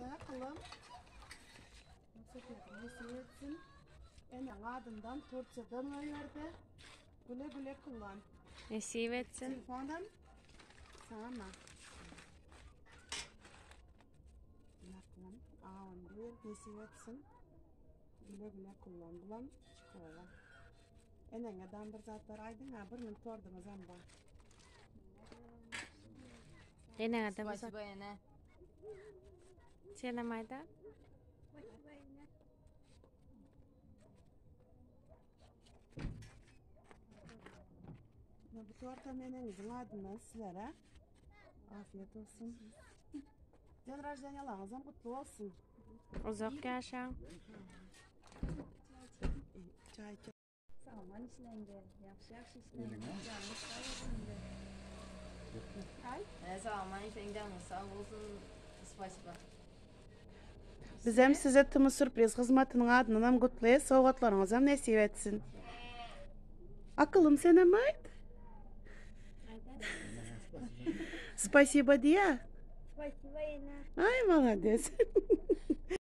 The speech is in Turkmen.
Ine akylym. Welosipediň nesip etsin. Eneň adyndan Turkiýadan goýberdi. Güle güle kullan. Nesip etsin. Telefonam sana. Akylym A11 nesip etsin. Güle güle kullan. Bulam çikola. Eneňe dam bir zatlar aýdyň ha bir gün torduňyzam bar. Eneňe de bir zat. Spasibo ene. Senem aýda. Bu tortam eneňiziň adyndan sizlere. Afiyet olsun. День рождения kutlu olsun. Uzak ýaşaň. Çay iç. Sag-aman işleňde, ýagşy-ýagşy işleňde, janyňyz sag bolsun-da. He sag-aman işleň janyňyz sag bolsun. Spasibo. Bizem size Tümi Sürpriz hyzmatynyň adyndanam gutlaýas, sowgatlaryňyzam nesip etsin. Akyllym senem aýt. Spasibo diýä. Spasibo ene. Aý malades.